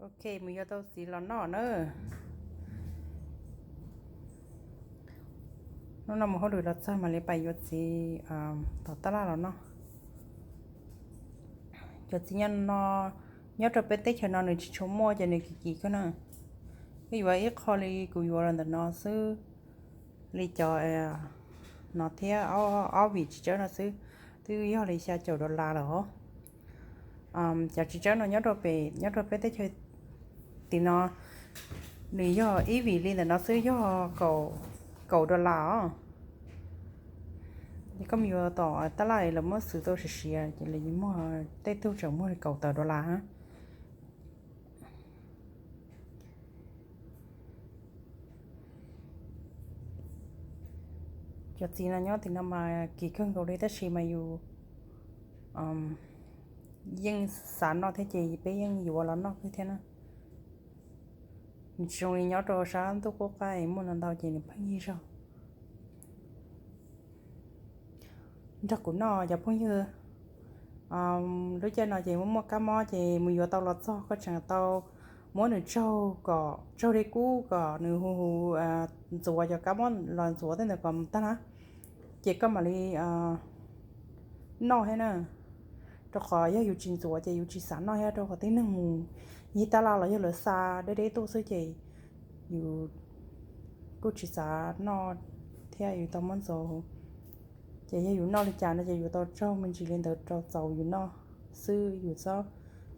Ok, mus yuav tau txiv los noj na. Hnub no mus hauj lwm los txog mam li pais yuav txiv tom tab laj los noj. Cov txiv nyob no, nyob rau peb teb chaws no nws tsis tshua muaj ces nws kim kim kawg na. Ib yuav ib qho li kuv yuav los ntawm no xwb, li cov no thiab ob vim txiv tsawb no xwb, twb yog li xya caum dollar lawm os. Cov txiv tsawb no nyob rau pem, nyob rau peb teb chaws tim no, nws yog ib vim li ntawm no xwb yog kaum dollar os. Koj mus yuav tom tab laj lawv muab xwv tau siav siav ces lawv muag, tej tug tseem muag li kaum tawm dollar. Cov txiv no nyob tim no mas kim kawg nkaus li tab sis mas yus yeej xav noj thiab ces peb yeej yuav los noj kawg thiab na. Nws tsis zoo li nyob rau sab ntuj qub qab es muaj ntau ntau ces nws pheej yig zog. Nrog kuv noj cov phooj ywg. Lub caij no ces muaj muaj kab mob ces mus yuav tau los txog koj tseem tau muab nws tsaug kom tsaug li kub kom nws hu hu ntxuav cov kab mob los ntxuav tej ntawd kom tag na, ces koj mam li noj thiab na. Rau qhov yog yus tsis ntxuav ces yus tsis xav noj thiab, rau qhov tib neeg mus yig tab laj los yog lawv xa deb deb tuaj xwb ces yus kuj tsis xav noj thiab yus tau muab ntxuav. Ces yog yus noj li cas no ces yus tau tsaug me ntsis li ntawd rau txaus yus noj xwb, yus txhob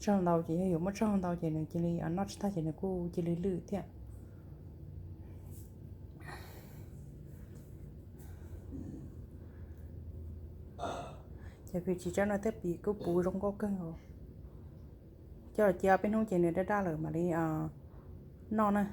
tsaug ntau ces yog yus muab tsaug ntau ces nws cia li noj tsis tag ces nws kuj cia li lwj thiab. Cov vim txiv tsawb no tej pim kuj puv zoo nkauj kawg nkaus. Coj los cia peb hnub ces nws daj daj lawm mam li noj na.